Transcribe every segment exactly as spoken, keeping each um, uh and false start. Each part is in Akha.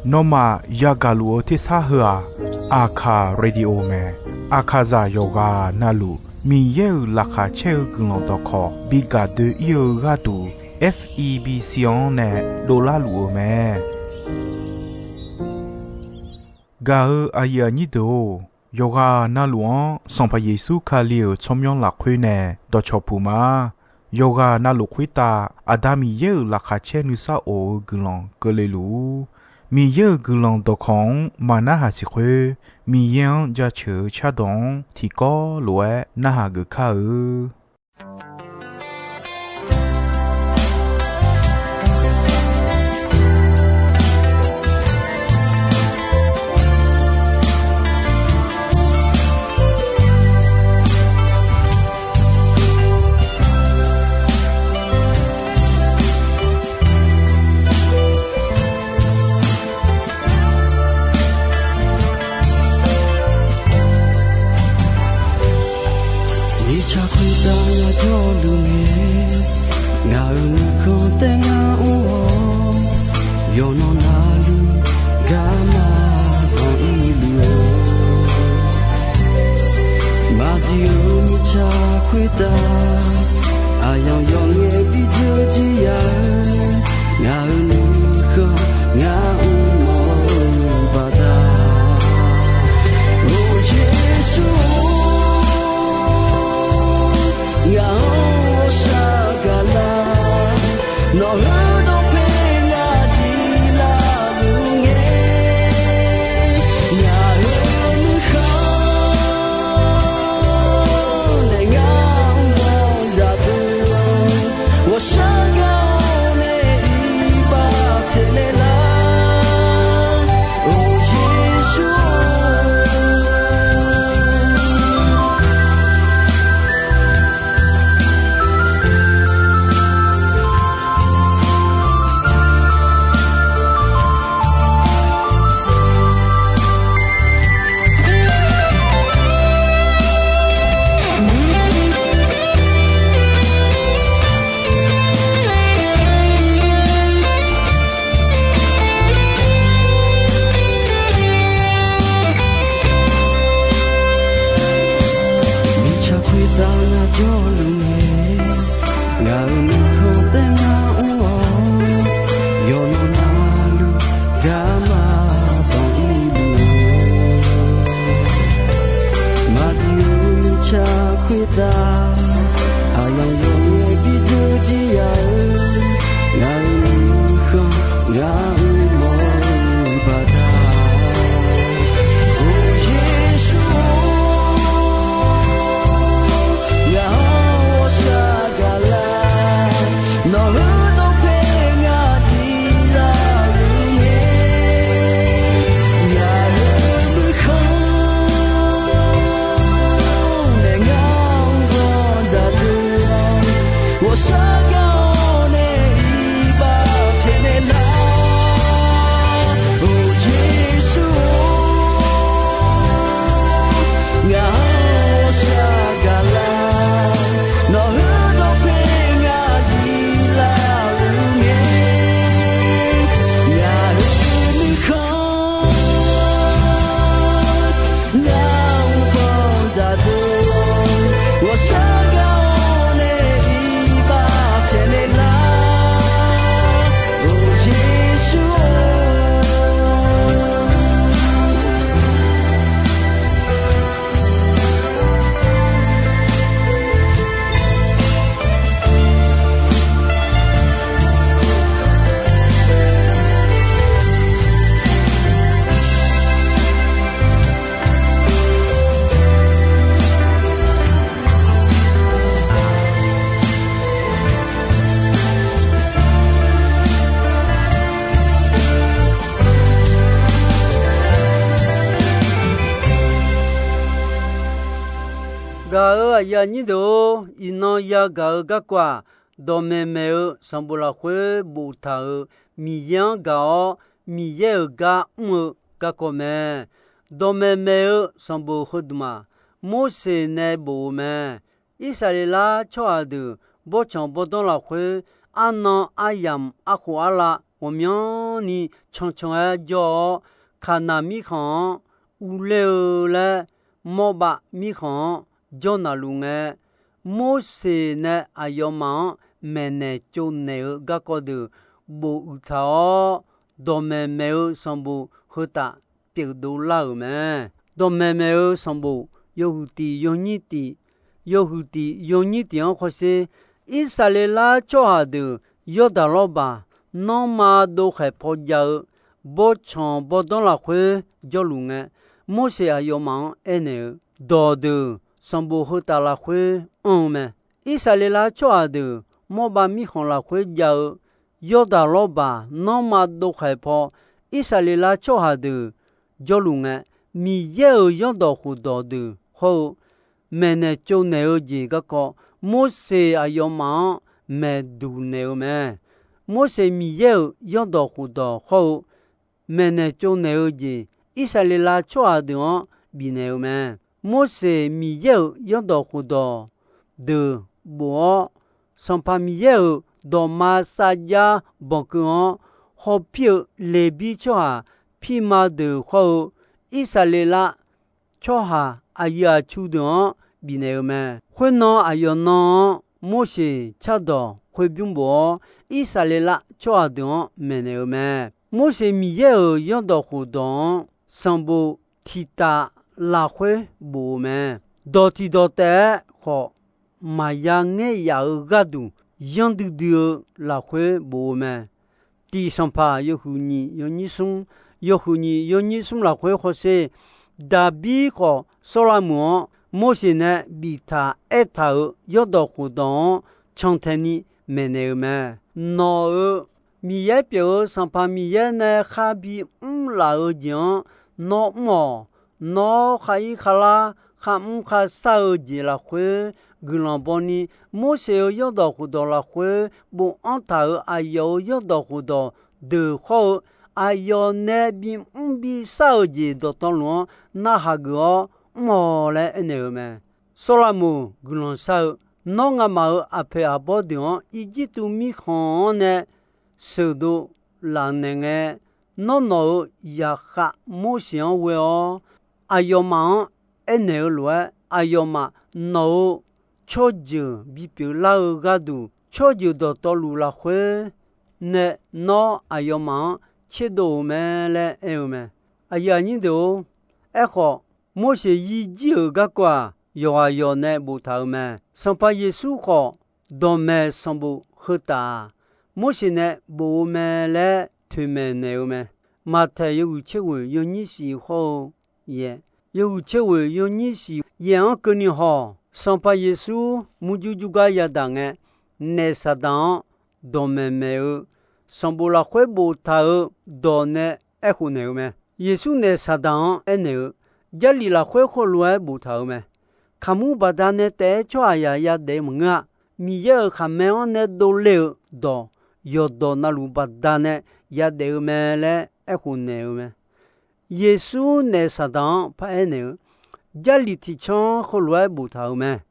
Nawmaf yagaq luf-eu tersar heu-aq, Aqkaq Radio mae. Aqkaqzaq yawqghaq navluf Miqyaer-euq laqkhaq caer-eu guiqlanq dawqkawq bi gaq doe-ir-eu gharduq, F E B C-anr nae dovlar luf-eu mae. Gaq-eu aqyuif aqnyir deuq-or, yawqghaq navluf-anr Sanqpaq Yeqsur Kali-euq tsawrmyanr lafkhoer nae dawqcawq puq ma. Yawqghaq navluf khoertav Aqda Miqyaer-euq laqkhaq caer nuisar of-eu guiqlanq keuvle luf-ur. Miqyaer-euq guiqlanq dawqkawq-anr maq narhaq siq khoer, Miqyaer-anr jaceuq-eu cardawq-anr tiqkawv lof-aer narhaq geuf kar-eu. Mirtsaq khoertav jawrluf ngae, ngaq-euq nuikhanr taef ngar mr-awr, yawqnan navluf garma banq ir luf-eu. Maqzif-eu mirtsaq khoertav, aqyawf yawf ngae bi dzeur jir ya-eu, ngaq-euq nuikhanr ngar mr mawf-eu baqda. Or Yeqsur-or, ngaq-anr ghawqshaq gaq lar, nawq-euq dawqpae ngaq diq lar luf ngae, ngaq-euq nuikhanr nae ngar mr mawf zaq deuq-awr, ghawqshaq gaq-awr nae iqbax pyaeqnaeq lar. Or Yeqsur-or, mirtsaq khoertav ngar jawrluf ngae, ngaq-euq nuikhanr taef ngar mr-awr, yawqnan navluf garma banq ir luf-eu. Maqzif-eu mirtsaq khoertav, aqyawf yawf ngae bi dzeur jir ya-eu, ngaq-euq nuikhanr ngar mr mawf-eu baqda. Or Yeqsur-or, ngaq-anr ghawqshaq gaq lar, nawq-euq dawqpae ngaq diq lar luf ngae, ngaq-euq nuikhanr nae ngar mr mawf zaq deuq-awr, ghawqshaq gaq-awr nae iqbax pyaeqnaeq lar. Or Yeqsur-or, ngaq-anr ghawqshaq gaq lar, nawq-euq dawqpae ngaq diq lar luf ngae, ngaq-euq nuikhanr ngar mr mawf zaq deuq-awr, ghawqshaq gaq-awr nae iqbax pyaeqnaeq lar. Or Yeqsur-or, Gaq-euq aqyuif aqnyir deuq-or, iqnan yagaq-eu garkawv-aq, dawqmaeq maeq-eu sanqbof lafkhoer boftaq-euq Miqyaer-anr gaq-awr, Miqyaer-euq gar mr-eu garkawv mae. Dawqmaeq maeq-eu sanqbof heudeuq-aq, Morseq nae bof-eu mae. Irsaqleqlav tsawrhaq deuq bawrtsanq bawrdanr lafkhoer, arnan aryamq arkhof arlav ghawqmyanrni cancan-aer jawr-awr, Kaqnaq mirkhanq-anr urler-eu laer, Mawrbav mirkhanq-anr jawr naqluf ngae, Morseq nae aqyawfmaf-anr maeqnaeq tsovnaeq-eu garkawv deuq bofuiq taq-awr, dawqmaeq maeq-eu sanqbof heu taf pyeufdov lar-euq mae. Dawqmaeq maeq-eu sanqbof yawhuiq tiq yawnyir tiq, yawhuiq tiq yawnyir tiq-anr hawsher, Irsaqleqlav tsawrhaq deuq Yawrdaq lawrbaq nanrma dovkhaeq paw jav-eu bawrtsanq bawrdanr lafkhoer jawrluf ngae, Morseq aqyawfmaf-anr aernaeq-eu dawqdeuq sanqbof heu taf lafkhoer anr-eu mae. Irsaqleqlav tsawrhaq deuq Mawrbav mirkhanq lafkhoer jav-eu Yawrdaq lawrbaq nanrma dovkhaeq paw, Irsaqleqlav tsawrhaq deuq jawrluf ngae, Miqyaer-euq zanrdawq khofdawq deuq hawr-eu maeqnaeq tsovnaeq-eu jeq garkawv, Morseq aqyawfmaf-anr maeqduq naeq-eu mae. Morseq Miqyaer-euq zanrdawq khofdawq hawr-eu maeqnaeq tsovnaeq-eu jeq, Irsaqleqlav tsawrhaq deuq-anr bifnaeq-eu mae. Morseq Miqyaer-euq zanrdawq khofdawq deuq bof-awr, Sanqpaq Miqyaer-euq dawqma sarjax banqkeuv-anr hawpir-eu Leqbir tsawrhaq pirma deuq hawr-eu Irsaqleqlav tsawrhaq aqyuif aqtsu deuq-anr bifnaeq-eu mae. Khoernan aqyawf nan-anr Morseq cardawq khoerbymr bof-awr, Irsaqleqlav tsawrhaq deuq-anr maeqnaeq-eu mae. Morseq Miqyaer-euq zanrdawq khofdawq-anr sanqbof tiq taf lafkhoer bof-eu mae. Dawq tiq dawq taef-aer khawf, maqya ngaer yaf-eu gharduq yanr duidui-eu lafkhoer bof-eu mae. Tiq Sanqpaq yawhuiq nyiq yawnyir smr, yawhuiq nyiq yawnyir smr lafkhoer hawsher, Daqbir khawf Sawrlavmuq-anr Morseq nae biftaq aertaq-euq zanrdawq khofdawq-anr cantae ni maeqnaeq-eu mae. Nawq-euq Miqyaer pyeuf-eu Sanqpaq Miqyaer nae kharbi mrlaf-eu jeq-anr nawr mr-awq. Nawr khar ir kharlar, kharmr kharshar-eu jeq lafkhoer guiqlanq bawni, Morseq-euq zanrdawq khofdawq lafkhoer bofanr taq-euq aqyawf-euq zanrdawq khofdawq deuq hawr-eu, aqyawf nae bimr bishar-eu jeq dawqtawvluf-anr narhaq geuf-awr mr-awq laer aernaeq-eu mae. Sawrlavmuq guiqlanq shar-eu, nawr ngamaf-euq aqpoeq aqbawr deuq-anr Irjirtuv mirkhanq-anr nae sheuqdov lafnaeq ngae, nawr nawq-euq zaqkhav Morseq-anr ghoe-awr, aqyawfmaf-anr aernaeq-eu lof-aer, aqyawfmaf nawq-euq tsawrjeuq bipyeuf lar-eu gharduq, tsawrjeuq dawqtawvluf lafkhoer nae nawr aqyawfmaf-anr tserdov-euq mae laer aer-eu mae. Aqyuif aqnyir deuq-or, aerkhawf, Morseq yirjir-euq garkawv-aq, yawqghaq yawq nae boftaq-euq mae. Sanqpaq Yeqsur khawf, dawqmaeq sanqbof heu taf-aq, Morseq nae bof-eu mae laer toeqmaeq naeq-eu mae. Maqtaeq yawhuiq tser ghoeq yawnyir shif hawr-eu yaeq, yawhuiq tser ghoeq yawnyir shif yaeq-anr keuvni haw-awq. Sanqpaq Yeqsur murjur jurgar yadaq ngae, naef Saqdaq-anr dawqmaeq maeq-eu sanqbof lafkhoer boftaq-euq dawq nae aerkhof naeq-eu mae. Yeqsur naef Saqdaq-anr aernaeq-eu, Jarlif lafkhoer heulof-aer boftaq-euq mae. Kaqmur baqdanae taef-aer tsawrhaqzaq yadaef-eu maqngeur-a. Miqyaer-euq khaqmae-anr nae dovle-euq dawq, yawqdawq navluf baqdanae yadaef-eu mae laer aerkhof naeq-eu mae. Yeqsur naef Saqdaq-anr paraer naeq-eu, Jarlif tiqcanr heulof-aer boftaq-euq mae.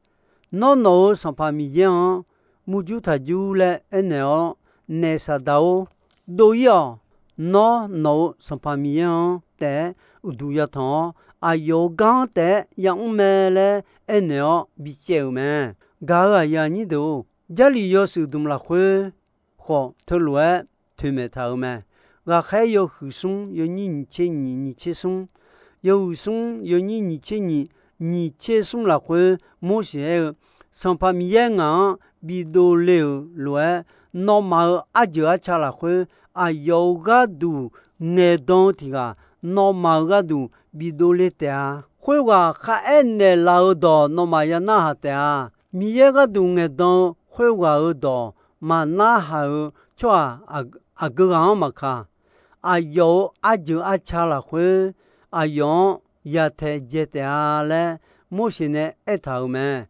Nawr nawq-euq Sanqpaq Miqyaer-anr murjur taqjur laer aernaeq-awr, naef Saqdaq-or, dov-ir-awq. Nawr nawq-euq Sanqpaq Miqyaer-anr taef-aer uqduq yatanq-awr, aqyawf-euq gar-anr taef-aer yamr mae laer aernaeq-awr bicaev-euq mae. Gaq-euq aqyuif aqnyir deuq-or, Jarlif yawshuif dmq lafkhoer khawf teulof-aer toeqmaeq taq-euq mae. Ghaqkhaer yawhuiq smr yawnyir nyiq tser nyiq nyiq tser smr, yawhuiq smr yawnyir nyiq tser nyiq nyiq tser smr lafkhoer Morseq aer-eu, Sanqpaq Miqyaer ngaq-anr bidov le-euq lof-aer, nawmaf-euq arjeuq arca lafkhoer aqyawf-euq gharduq ngaeqdan-eu tiq ghaq, nawmaf-euq gharduq bidov le taef-a. Khoerghaq kharaer naeqlaf-eu dawq nawmaf ya narhaq taef-a. Miqyaer gharduq ngaeqdan-eu khoerghaq-euq dawq maqnarhaq-euq tsawrhaq aqgeu ghaq-anr maqkaq, aqyawf-euq arjeuq arca lafkhoer aqyawf-anr yataeq dzae taef-a laer Morseq nae aertaq-euq mae.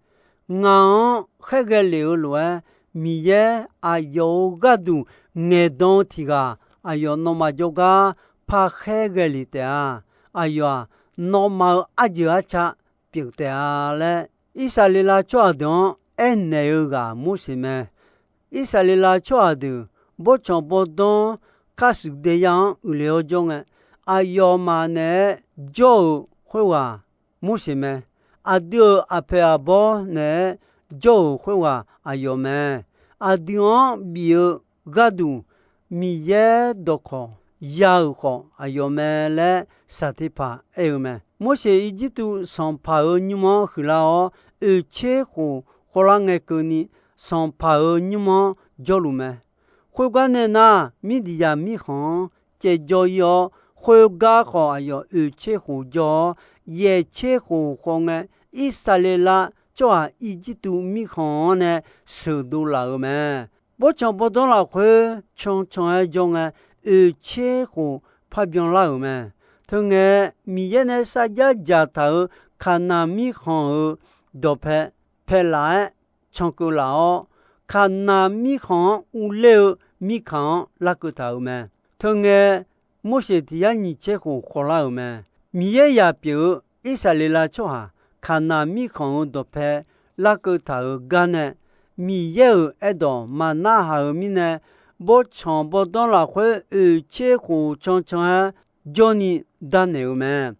Ngaq-anr khaerghae lef-eu lof-aer, Miqyaer aqyawf-euq gharduq ngaeqdan-eu tiq ghaq aqyawf nawmaf jawrgar parkhaer ghae lef taef-a. Aqyawf-aq, nawmaf-euq arjeuq arca pyeuf taef-a laer, Irsaqleqlav tsawrhaq deuq-anr aernaeq-eu ghaq Morseq mae. Irsaqleqlav tsawrhaq deuq bawrtsanq bawrdanr kar shuif dae yar-anr uiqle-awr jawr ngae, aqyawfmaf naeq-aer jawr-euq khoerghaq Morseq mae. Aqdui-euq aqpoeq aqbawr naeq-aer jawr-euq khoerghaq aqyawf mae. Aqdui-anr bif-eu gharduq Miqyaer dawqkawq ya-euq khawf aqyawf mae laer saqteqpaq aer-eu mae. Morseq Irjirtuv sanqpaq-euq nymr-anr huiqlar-awr, oeqtser khof khawvlar ngae keuvni, sanqpaq-euq nymr-anr jawrluf mae. Khoergar nae nar, Mirdiqyaq mirkhanq-anr caevjawr ir-awr, khoergar khawf aqyawf oeqtser khof jawr-awr, yaeqtser khof khawv ngae, Irsaqleqlav tsawrhaq Irjirtuv mirkhanq-anr nae sheuqdov laf-euq mae. Bawrtsanq bawrdanr lafkhoer cancan-aer jawr ngae, oeqtser khof parbyan lar-euq mae. Teungae, Miqyaer nae sarjax dzaqtaq-euq Kaqnaq mirkhanq-euq dawqpae paelaf-aer cankeuv laf-awr, Kaqnaq mirkhanq-anr urler-eu mirkaq-anr larkeuv taq-euq mae. Teungae, Morseq tiq yar nyiq tser khof khawvlar-euq mae. Miqyaer yaq pyeuf-eu Irsaqleqlav tsawrhaq Kaqnaq mirkhanq-euq dawqpae larkeuv taq-euq gar nae, Miqyaer-euq aerdawq maqnarhaq-euq mirnae, bawrtsanq bawrdanr lafkhoer oeqtser khof cancan-aer jawrni darnaeq-eu mae.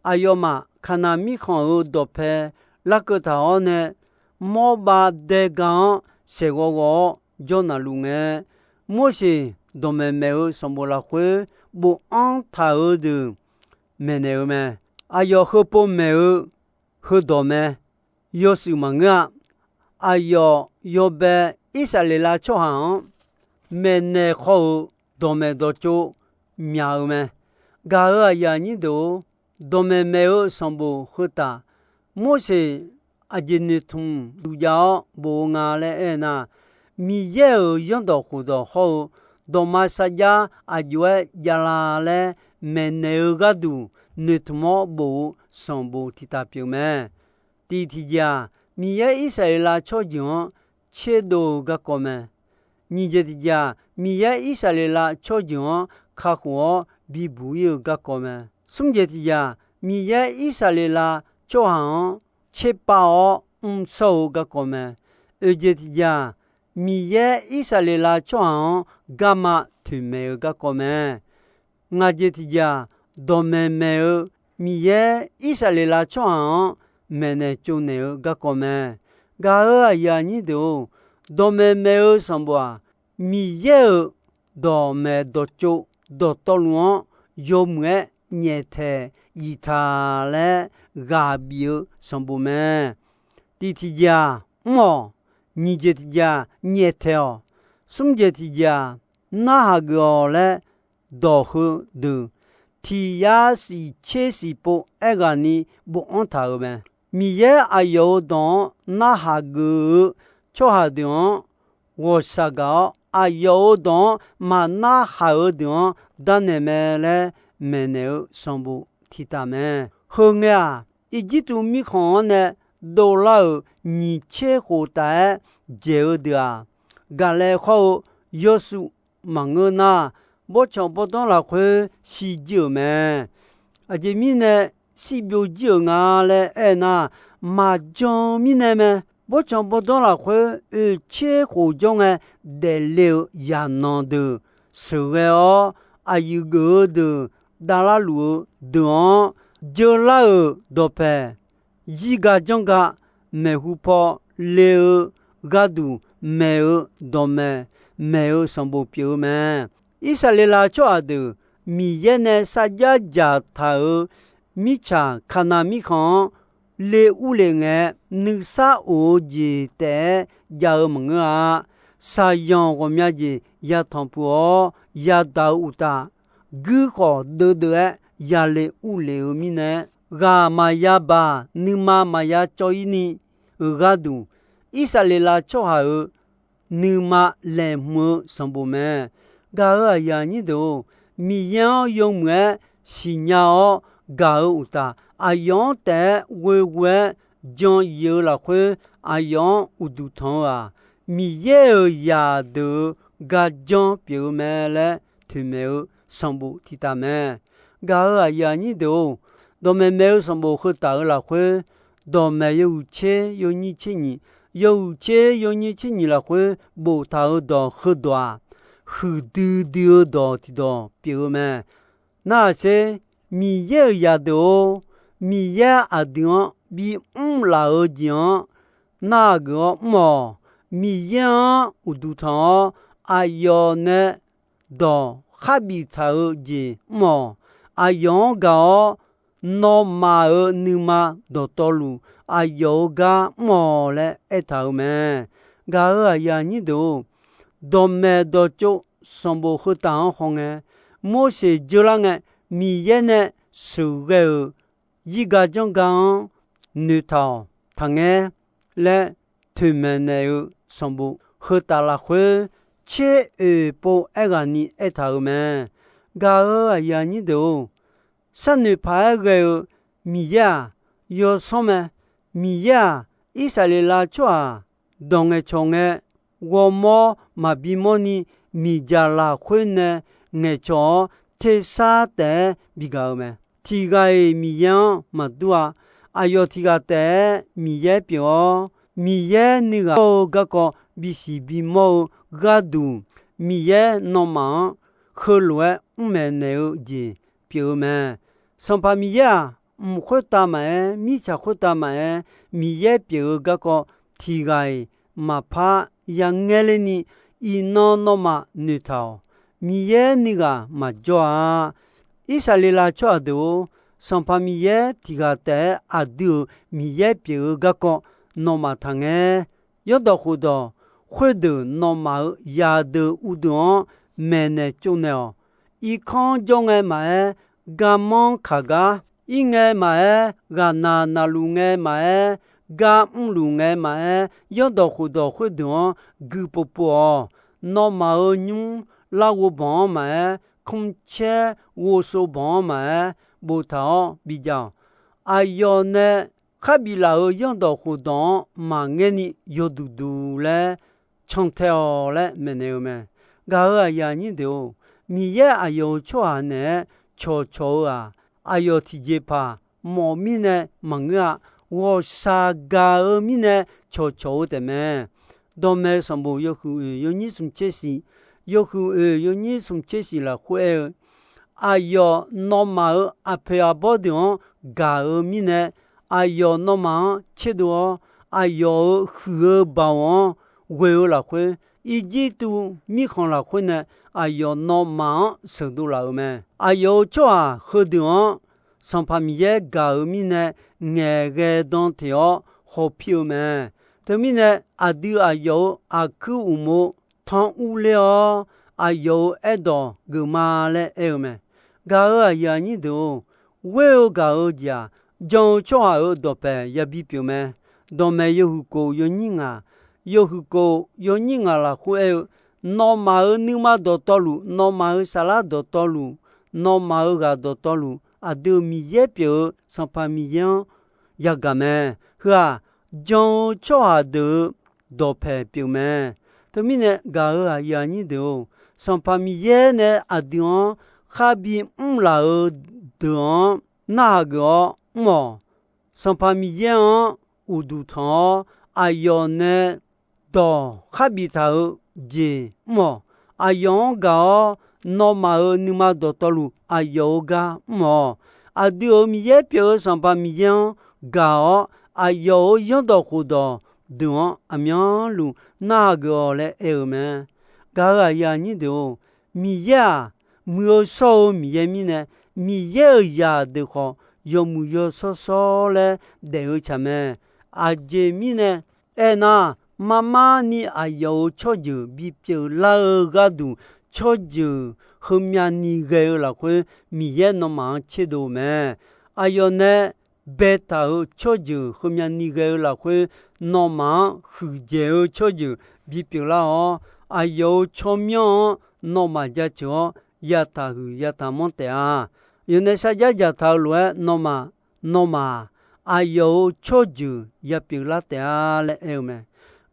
Aqyawfmaf Kaqnaq mirkhanq-euq dawqpae larkeuv taq-awr nae, Mawrbav daega-anr saeqghawv ghawv-awr jawr naqluf ngae, Morseq dawqmaeq maeq-eu sanqbof lafkhoer bofanr taq-eu deuq maeqnaeq-eu mae. Aqyawf heupov maeq-eu heudawq mae. Yawshuif maqngeur-a. Aqyawf yawbae Irsaqleqlav tsawrhaq-anr maeqnaeq khawr-eu dawqmaeq dawqtsov myaq-eu mae. Gaq-euq aqyuif aqnyir deuq-or, dawqmaeq maeq-eu sanqbof heu taf, Morseq aqjeq noeqtmq duq jav-awr bof-eu nga laer aernar, Miqyaer-euq zanrdawq khofdawq hawr-eu dawqma sarjax aqjox-aer javlar laer maeqnaeq-eu gharduq noeqtmq-awr bof-eu sanqbof tiq taf pyeuf mae. Tiq tiqjeq-aq, Miqyaer Irsaqleqlav tsawrjeuq-anr tserdov-eu garkawv mae. Nyiq jeq tiqjeq-aq, Miqyaer Irsaqleqlav tsawrjeuq-anr kakhof-awr bibuq ir-eu garkawv mae. Smr jeq tiqjeq-aq, Miqyaer Irsaqleqlav tsawrhaq-anr tserpav-awr mrshawr-eu garkawv mae. Oeq jeq tiqjeq-aq, Miqyaer Irsaqleqlav tsawrhaq-anr garma toeqmaeq-eu garkawv mae. Ngaq jeq tiqjeq-aq, dawqmaeq maeq-eu Miqyaer Irsaqleqlav tsawrhaq-anr maeqnaeq tsovnaeq-eu garkawv mae. Gaq-euq aqyuif aqnyir deuq-or, dawqmaeq maeq-eu sanqbof-aq, Miqyaer-euq dawqmaeq dawqtsov dawqtawvluf-anr yawmuiq-aer nyaeftaeq yiqtaq laer ghaq bif-eu sanqbof mae. Tiq tiqjeq-aq, mr-awq. Nyiq jeq tiqjeq-aq, nyaeftaeq-awq. Smr jeq tiqjeq-aq, narhaq geuf-awq laer dawq heudeuq tiq yar shif tser shif pov aerghaqni bofanr taq-euq mae. Miqyaer aqyawf-euq dawq-anr narhaq geuf-eu tsawrhaq deuq-anr ghawqshaq gaq-awr, aqyawf-euq dawq-anr maqnarhaq-eu deuq-anr darnaeq mae laer maeqnaeq-eu sanqbof tiq taf mae. Heu ngae-aq, Irjirtuv mirkhanq-anr nae dovlar-euq nyiq tser khof taf-aer dzaeq-eu deuq-aq, gaqlae khawr-eu yawshuif maqngeur nar, bawrtsanq bawrdanr lafkhoer shirjir-euq mae. Aqjeq mirnae shirbyov jir-euq nga laer aernar, maqjan-eu mirnae mae. Bawrtsanq bawrdanr lafkhoer oeq tser khof jawr ngae, daefle-eu yaqnan deuq sheuqghae-awr, aqyuif geuf-eu deuq davlar luf-eu deuq-anr jeular-euq dawqpaeq zirga janrga maeqhu paw le-eu gharduq maeq-eu dawqmaeq maeq-eu sanqbof pyeuf-eu mae. Irsaqleqlav tsawrhaq deuq Miqyaer nae sarjax dzaqtaq-euq mirtsaq Kaqnaq mirkhanq-anr le urlef ngae, nuisar of-eu jeq taef-aer jav-eu maqngeur-a. Shaqzanq ghawqmya jeq yatanq puq-awr yadaq-eu uqtaf, guir khawf deuvdeuv-aer yale urlef-eu mirnae, ghaq maqya baq nuima maqya cawv ir ni-euq gharduq, Irsaqleqlav tsawrhaq-euq nuima laeqhmq-eu sanqbof mae. Gaq-euq aqyuif aqnyir deuq-or, Miqyaer-anr yawmuiq-aer siqnya-awr gaq-eu uqtaf, aqyawf-anr taef-aer ghoeghoe-aer jan yif-eu lafkhoer, aqyawf-anr uqduq tanq-eu-aq, Miqyaer-euq zaqdeuq-euq garjanr pyeuf-eu mae laer toeqmaeq-eu sanqbof tiq taf mae. Gaq-euq aqyuif aqnyir deuq-or, dawqmaeq maeq-eu sanqbof heu taf-eu lafkhoer, dawqmaeq yawhuiq tser yawnyir tser nyiq, yawhuiq tser yawnyir tser nyiq lafkhoer boftaq-euq dawq heudawq-aq, huiqdui dui-eu dawq tiqdawq pyeuf-eu mae. Narhaq sher, Miqyaer-euq zaqdeuq-or, Miqyaer aqdui-anr bimr laf-eu jeq-anr narhaq geuf-awr mr-awq. Miqyaer-anr uqduq tanq-awr, aqyawf nae dawq kharbif taq-eu jeq mr-awq. Aqyawf-anr gaq-awr, nawmaf-euq nuima dawqtawvluf aqyawf-euq gar mr-awq laer aertaq-euq mae. Gaq-euq aqyuif aqnyir deuq-or, dawqmaeq dawqtsov sanqbof heu taf-anr hawngae, Morseq dzeurlar ngae, Miqyaer nae sheuqghae-euq zirga janrga-anr noeqtaq-awq. Taqngaer laer toeqmaeq naeq-eu sanqbof heu taf lafkhoer tser oeq pov aerghaqni aertaq-euq mae. Gaq-euq aqyuif aqnyir deuq-or, sharnoeq paq-aer ghae-eu Miqyaer-aq, yawsanr mae. Miqyaer-aq, Irsaqleqlav tsawrhaq dawq ngaeqcawq ngae, ghawrmawr maqbi mawrni miqdzaq lafkhoer nae ngaeqcawq-awr, tersar taef-aer bigaq-eu mae. Tiq ghaq-iq Miqyaer-anr maqdur-a. Aqyawf tiq ghaq taef-aer Miqyaer pyeuf-awr, Miqyaer nuighaq-eu garkawv bisiq bimawr-eu gharduq, Miqyaer nawmaf-anr heulof-aer mr maeqnaeq-eu jeq pyeuf-eu mae. Sanqpaq Miqyaer-aq, mq khoertav maqaer, mirtsaq khoertav maqaer, Miqyaer pyeuf-eu garkawv tiq ghaq-iq maqpar yangaer lerni, iqnan nawmaf noeqtaq-awq. Miqyaer nuighaq maqjawr-a. Irsaqleqlav tsawrhaq deuq-or, Sanqpaq Miqyaer tiq ghaq taef-aer aqdui-euq Miqyaer pyeuf-eu garkawv nawmaf taqngaer. Yawrdawq khofdawq khoerdeuq nawmaf-euq zaqdeuq uvdeuq-anr maeqnaeq tsovnaeq-awq. Irkanr jawr ngae maqaer, garmanr kaq gar, ir ngae maqaer, ghaqnaq naqluf ngae maqaer, gar mrluf ngae maqaer, yawrdawq khofdawq khoerdeuq-anr guiqpov pov-awq. Nawmaf-euq nymr larghov banq-anr maqaer, kmrcaer ghovsov banq-anr maqaer, boftaq-awr bijav-awq. Aqyawf nae kharbif laf-euq yawrdawq khofdawq-anr maqngaerni yawduq duq laer cantae-awq laer maeqnaeq-eu mae. Gaq-euq aqyuif aqnyir deuq-or, Miqyaer aqyawf-euq tsawrhaq naeq-aer cawqcawq-eu-aq, aqyawf tiqjeqpaq mawf mirnae maqngeur-a. Ghawqshaq gaq-eu mirnae cawqcawq-eu taefmae. Dawqmaeq sanqbof yawhuiq oeq yawnyir smq tser shiq, yawhuiq oeq yawnyir smq tser shiq lafkhoer aer-eu, aqyawf nawmaf-euq aqpoeq aqbawr deuq-anr gaq-eu mirnae, aqyawf nawmaf-anr tserdov-awr, aqyawf-euq huiq-eu baoq-anr ghoe-eu lafkhoer, Irjirtuv mirkhanq lafkhoer nae aqyawf nawmaf-anr sheuqdov laf-euq mae. Aqyawf-euq tsawrhaq heudeuq-anr Sanqpaq Miqyaer gaq-euq mirnae ngaeqghae dan teq-awr hawpir-eu mae. Teumirnae, aqdui aqyawf-euq aqkuir uqmov tanr urler-awr, aqyawf-euq aerdawq geufma laer aer-eu mae. Gaq-euq aqyuif aqnyir deuq-or, ghoer-eu gaq-eu jeq-aq, jan-eu tsawrhaq-euq dawqpaeq yabi pyeuf mae. Dawqmaeq yawhuiq kof yawnyir ngaq, yawhuiq kof yawnyir ngaq lafkhoer aer-eu, nawmaf-euq nuima dawqtawvluf, nawmaf-euq saflar dawqtawvluf, nawmaf-euq ghaq dawqtawvluf, aqdui-euq Miqyaer pyeuf-eu Sanqpaq Miqyaer-anr yagaq mae. Heu-aq, jan-eu tsawrhaq deuq-euq dawqpaeq pyeuf mae. Teumirnae gaq-euq aqyuif aqnyir deuq-or, Sanqpaq Miqyaer nae aqdui-anr kharbi mrlaf-eu deuq-anr narhaq geuf-awr mr-awq. Sanqpaq Miqyaer-anr uqduq tanq-awr, aqyawf nae dawq kharbif taq-eu jeq mr-awq. Aqyawf-anr gaq-awr, nawmaf-euq nuima dawqtawvluf aqyawf-euq gar mr-awq. Aqdui-euq Miqyaer pyeuf-eu Sanqpaq Miqyaer-anr gaq-awr, aqyawf-euq zanrdawq khofdawq deuq-anr aqmyanluf narhaq geuf-awq laer aer-eu mae. Gaq-euq aqyuif aqnyir deuq-or, Miqyaer-aq, muiq-eu shawr-eu Miqyaer mirnae, Miqyaer-euq zaqdeuq khawf yawmuiq yawshawr shawr laer daef-eu tsaq mae. Aqjeq mirnae aernar, marmarni aqyawf-euq tsawrjeuq bipyeuf lar-eu gharduq, tsawrjeuq heumyav ni ghae-eu lafkhoer Miqyaer nawmaf-anr tserdov-eu mae. Aqyawf nae baetaq-euq tsawrjeuq heumyav ni ghae-eu lafkhoer, nawmaf-anr huiqdzaeq-eu tsawrjeuq bipyeuf lar-awr, aqyawf-euq tsawrmyanr-anr nawmaf jaceuq-awr, yataq huiq yataq manr taef-a. Aqyawf nae sarjax dzaqtaq-eu lof-aer, nawmaf, nawmaf-aq, aqyawf-euq tsawrjeuq yapyeuf lar taef-a laer aer-eu mae.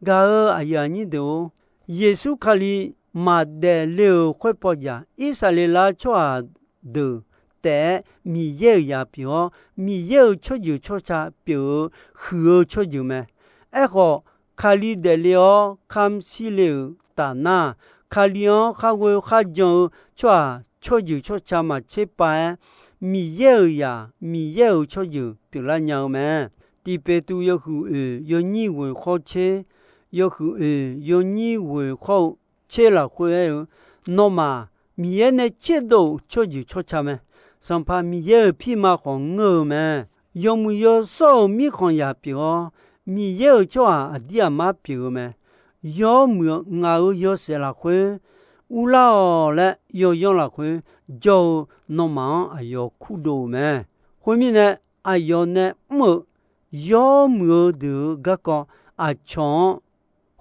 Gaq-euq aqyuif aqnyir deuq-or, Yeqsur Kali maqdaef le-euq khoerpaw jaq, Irsaqleqlav tsawrhaq deuq taef-aer Miqyaer-euq zaq pyeuf-awr, Miqyaer-euq tsawrjeuq tsawrca pyeuf-eu huiq-eu tsawrjeuq mae. Aerkhawf, Kali daefle-awr kamq shir le-euq tafnar, Kali-anr khar ghoe khar jan-eu tsawrhaq tsawrjeuq tsawrca maqtser pav-aer, Miqyaer-euq zaq, Miqyaer-euq tsawrjeuq pyeuflar nya-eu mae. Tiq Peqtuv yawhuiq oeq yawnyir ghoeq khawr tser, yawhuiq oeq yawnyir ghoeq khawr-eu tser lafkhoer aer-eu, nawmaf Miqyaer nae tserdov-euq tsawrjeuq tsawrca mae. Sanqpaq Miqyaer-euq pirma khawf ngeur-eu mae. Yawmuiq yawshawr-euq mirkhanqzaq pyeuf-awr, Miqyaer-euq tsawrhaq aqdir aqmar pyeuf-eu mae. Yawmuiq-eu ngaq-euq yawshaef lafkhoer, urlar-awq laer yawyanr lafkhoer jawr-eu nawmaf-anr aqyawf kurdov-euq mae. Khoermirnae, aqyawf nae mr-euq yawmuiq-eu deuq-euq garkawv aqcawq-anr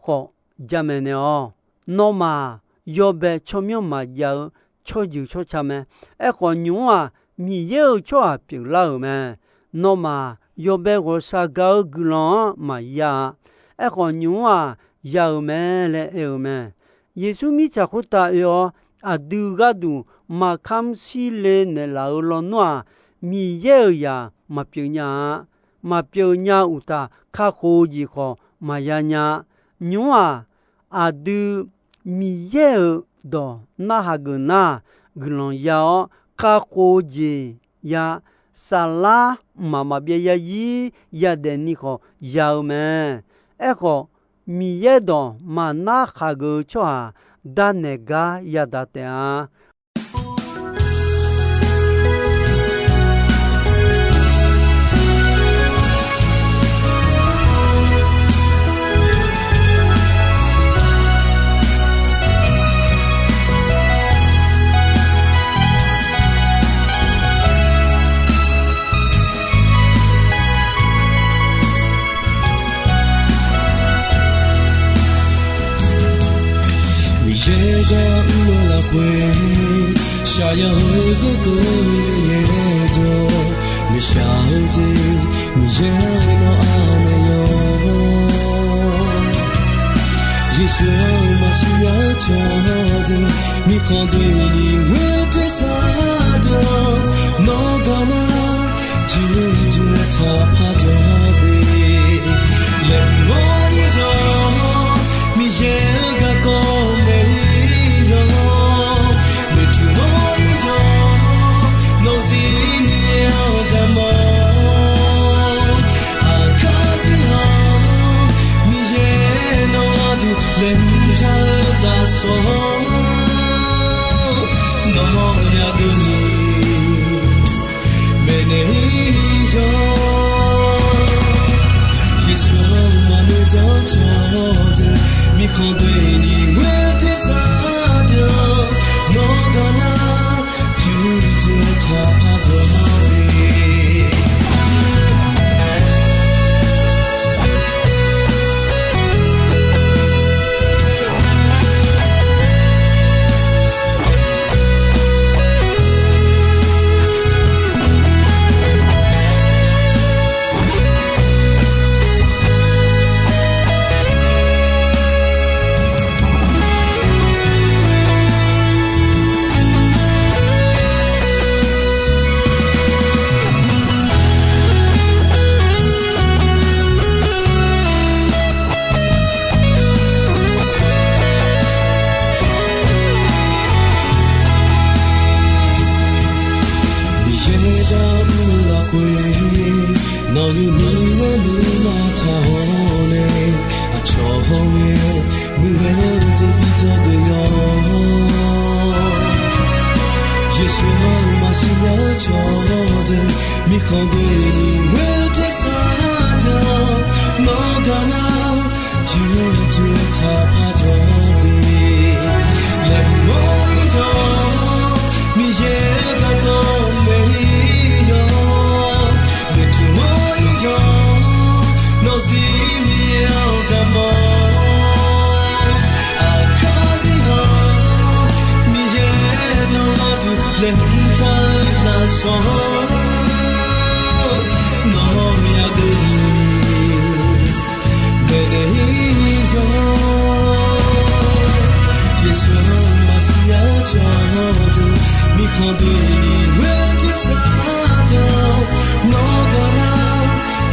khawf jamaeq naeq-awq. Nawmaf yawbae tsawrmyanr maqjav-eu tsawrjeuq tsawrca mae. Aerkhawf, nymq-mr-aq, Miqyaer-euq tsawrhaq pyeuflar-euq mae. Nawmaf yawbae ghawqshaq gaq-eu guiqlanq-anr maqya-a. Aerkhawf, nymq-mr-aq, ya-euq mae laer aer-eu mae. Yeqsur mirtsaq khoertav oe-awr, aqdui gharduq maqkamr shir le naeqlaf-euq lawnmr-aq, Miqyaer-euq zaq maqpyeuf nya-a. Maqpyeuf nya-eu uqtaf, kakhof-eu jeq khawf maqya nya-a. Nymq-mr-aq, aqdui Miqyaer-euq dawq narhaq geuf nar, guiqlanq ya-awr, kakhof-eu jeq ya, saflar mqmaq maqbyav yarzir yadaef ni khawf ya-eu mae. Aerkhawf, Miqyaer dawq maqnar khaq geuf-eu tsawrhaq darnaeq gar yadaq taef-a. Miqyaer gar mr-eu lafkhoer, shaqyaq-eu dzer keuv le yaer jawr. Maqshaq-eu dzer, Miqyaer-eu nawr anaeq yawr. Yeqsur-anr maqsiq nya-eu cawqdeuq, mirkhanq doeni ghoer tersar deuq-anr, nawr gar nar, juqjuq-aer taqpar jawr de. Laeqhmq-awr ir yawq, Miqyaer-euq garkawv naeq-ir yawq, noeqtmq-awr ir yawq, nawq-eu zir Miqyaer-anr damq-awr. Aqkar zir-aq, Miqyaer nawq-anr duq laeqhmq taq-eu lafsawq-anr, nawq-anr yagaq ni maeqnaeq-ir yawq. Yeqsur-anr maqnoeq dzaq-eu cawqdeuq, mirkhanq doeni ghoer tersar deuq-anr, nawr gar nar, juqjuq-aer taqpar jawr de. Miqyaer gar mr-eu lafkhoer, nawq-euq nuima nuima taq-awr nae, aqcawq hawr ngae, muiq-eu jeq bi dzawgeuf yawq. Yeqsur-anr maqsiq nya-eu cawqdeuq, mirkhanq doeni ghoer tersar deuq-anr, nawr gar nar, juqjuq-aer taqpar jawr de. Laeqhmq-awr ir yawq, Miqyaer-euq garkawv naeq-ir yawq, noeqtmq-awr ir yawq, nawq-eu zir Miqyaer-anr damq-awr. Aqkar zir-aq, Miqyaer nawq-anr duq laeqhmq taq-eu lafsawq-anr, nawq-anr yagaq ni maeqnaeq-ir yawq. Yeqsur-anr maqsiq nya-eu cawqdeuq, mirkhanq doeni ghoer tersar deuq-anr, nawr gar nar,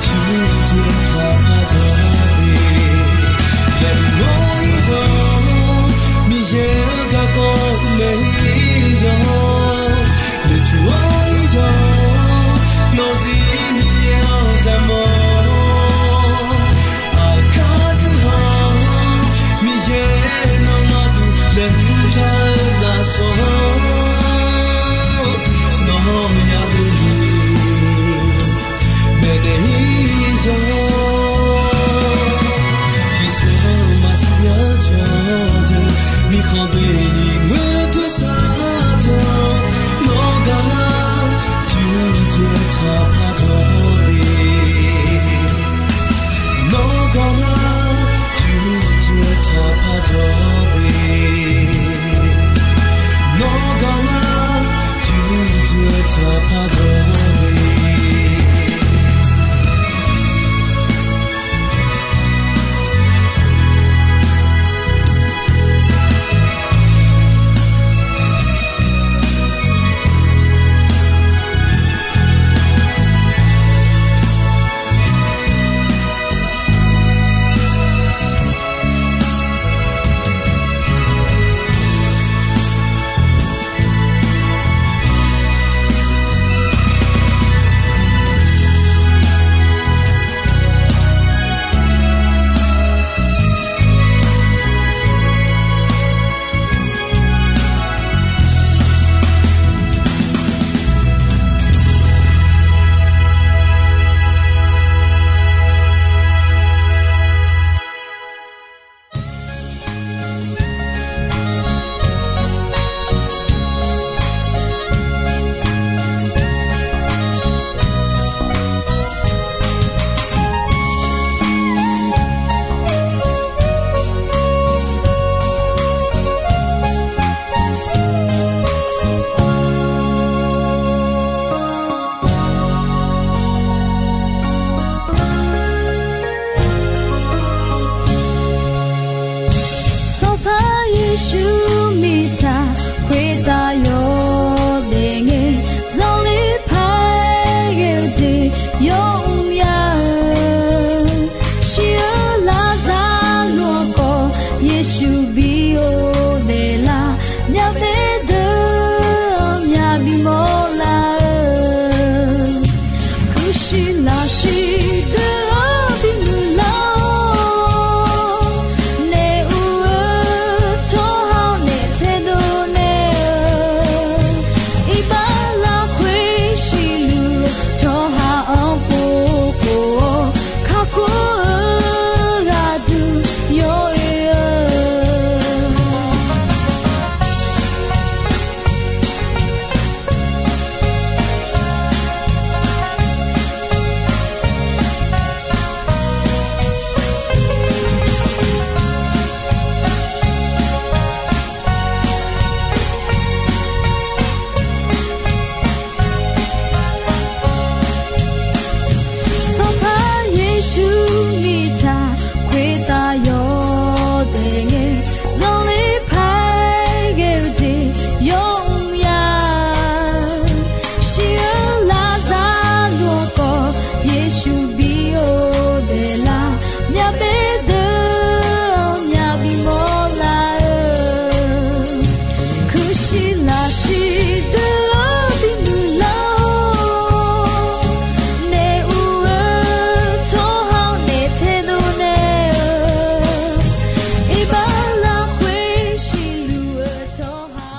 juqjuq-aer taqpar jawr de. Laeqhmq-awr ir yawq, Miqyaer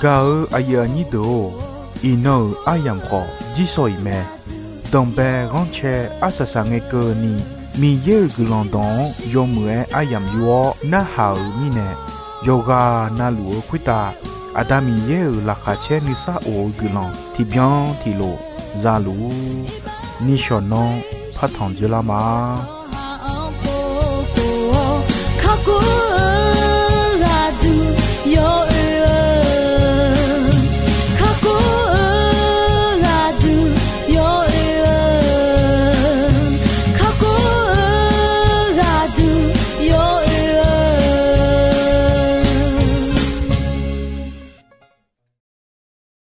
Gaq-eu aqyuif aqnyir deuq-or, iqnan-euq aryamq khawf jirsawq iq mae. Danqbae ghanrcae arsaq saq ngae keuvni, Miqyaer-euq guiqlanq dawq-anr yawmuiq-aer aryamq yur-awr narhaq-euq mirnae, yawqghaq navluf-eu khoertav Aqda Miqyaer-euq laqkhaq caer nuisar of-eu guiqlanq tiqbyan tiqlof za luf-ur. Nishawq nanr partanq dzeurlar ma. Kakhof